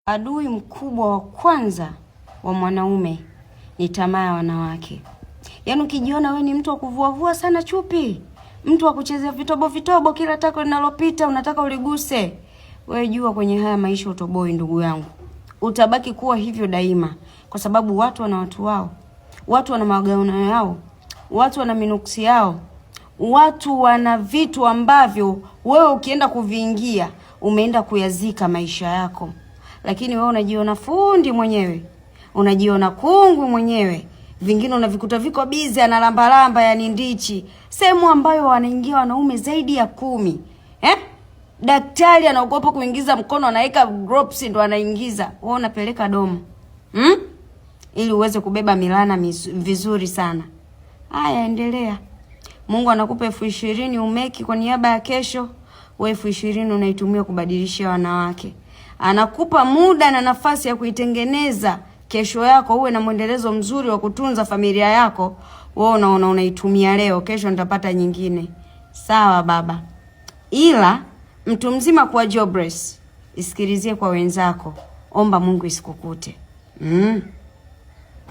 Adui mkubwa wa kwanza wa mwanaume ni tamaa ya wanawake. Yaani ukijiona we ni mtu wa kuvuavua sana chupi, mtu wa kuchezea vitobo vitobo, kila tako linalopita unataka uliguse, wewe jua kwenye haya maisha utoboi, ndugu yangu, utabaki kuwa hivyo daima, kwa sababu watu wana watu wao, watu wana magauna yao, watu wana minuksi yao, watu wana vitu ambavyo wewe ukienda kuviingia umeenda kuyazika maisha yako lakini wewe unajiona fundi mwenyewe, unajiona kungwi mwenyewe, vingine unavikuta viko bizi, analambalamba yani ndichi, sehemu ambayo wanaingia wanaume zaidi ya 10 eh? Daktari anaogopa kuingiza mkono, anaweka drops ndo anaingiza, wewe unapeleka domo hmm? Ili uweze kubeba milana vizuri sana. Haya, endelea. Mungu anakupa 20,000 umeki kwa niaba ya kesho, wewe 20,000 unaitumia kubadilishia wanawake. Anakupa muda na nafasi ya kuitengeneza kesho yako, uwe na mwendelezo mzuri wa kutunza familia yako. Wewe unaona unaitumia leo, kesho nitapata nyingine. Sawa baba, ila mtu mzima kuwa jobless, isikilizie kwa wenzako, omba Mungu isikukute.